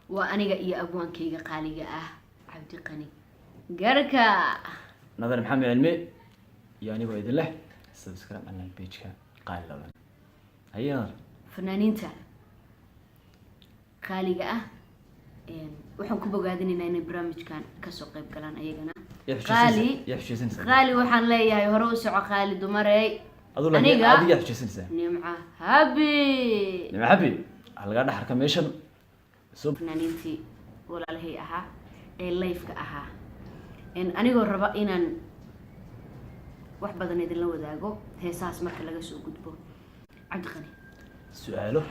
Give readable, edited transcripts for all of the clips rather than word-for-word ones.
Waa aniga iyo abwaankayga qaaliga ah, Cabdiqani Garka. Nadar Maxamed Cilmi iyo anigoo idin leh subscribe and like page-ka Qaali Ladan. Haye, Nadar. Fanaaniinta qaaliga ah, waxaan ku bogaadinaynaa inay barnaamijkan kasoo qayb galaan ayagana. Yaa? Qaali. Xujaysanaysaa, yaa xujaysanaysaa? Qaali waxaan leeyahay, hore u soco, Qaali Dumarey. Aduu laakiin Aniga? Adiga yaa xujaysanaysaa? Nimca Habi. Nimca Habi waxaa lagaa dhaxarka meeshan soo. Fanaaniintii walaalahay ahaa ee live-ka ahaa, anigoo raba inaan wax badan idinla wadaago heesahaas marka laga soo gudbo, Cabdiqani. Su-aalo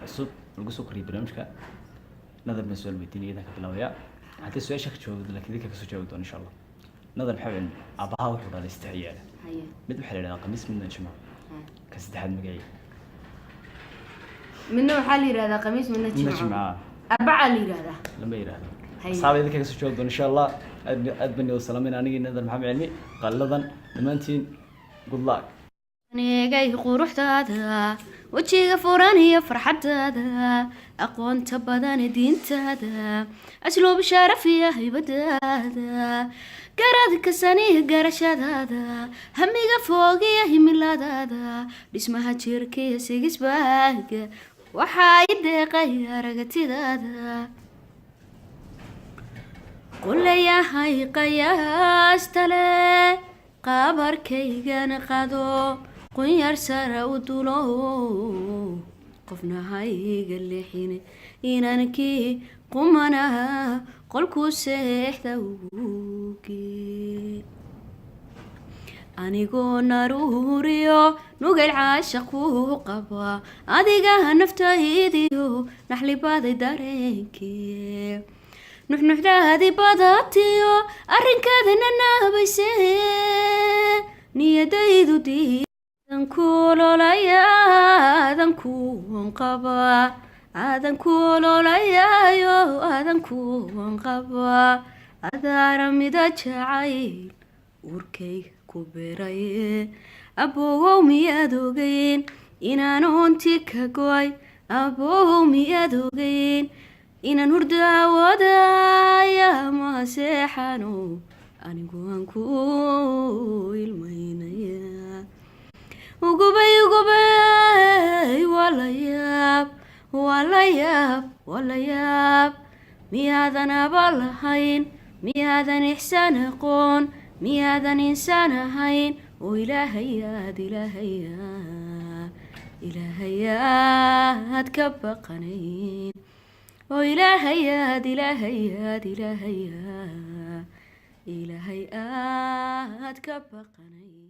cusub lagu soo koriyay barnaamijka. Nadar baan su-aal weydiinaya, idan ka bilaabaya. Haddii su-aasha ka jawaabdo, laakiin idinka kasoo jawaabi doona, insha Allah. Nadar Maxamed Cilmi, aabbaha wuxuu dhalay saddex ciyaala. Haye. Mid waxaa la yidhahdaa Khamiis, midna Jimco. Ka saddexaad magacii? Midna waxaa la yihahdaa Khamiis, midna midna Jimco. Jimca. Arbacaa la yihahdaa. Lama yidhaahdo. Haye. Asxaaba, idinka kasoo jawaabi doona, insha Allah. Aad aad baan idin salaamayna, anigii Nadar Maxamed Cilmi Qalladan. Dhammaantiin good luck. Anigay quruxdaada, wejiga furan iyo farxadaada, aqoonta badan diintaada, asluub sharaf iyo haybadaada, garadka saniya garashadaada, hamiga foog iyo himiladaada, dhismaha jirka iyo sigisbaaga, waxaa i deeqay aragtidaada. Quleyahay qayaastale, qabarkaygana qado, qunyar sara u dulo, qofna hayga leexine, inankii qumanaha qolku seexda uge. Anigoo naruuriyo nugel caashaq kuu qaba, adiga naftaydiyo naxlibaday dareenkee, nuxnuxdaadi badatiyo arrinkaadana naabayse, niyadaydu diidan ku ololaya, aadan kuwan qaba, aadan ku ololayaayo, aadan kuwan qaba, adaaramida jacayl uurkayga ku beeraye. Aboogow, miyaad ogeyn inaan oonti ka go'ay? Aboogow, miyaad ogeyn inaan hurdaawodaya ma seexano, anigu aan ku ilmaynaya? Ugubay, ugubay, waa la yaab, waa la yaab, waa la yaab. Miyaadan aba lahayn? Miyaadan ixsaan aqoon? Miyaadan insaan ahayn? Oo Ilaahayaad, Ilaahaya, Ilaahayaad ka baqanayn? Oo Ilaahayaad, Ilaahayaad, Ilaahaya, Ilaahay aad ka baqanayn.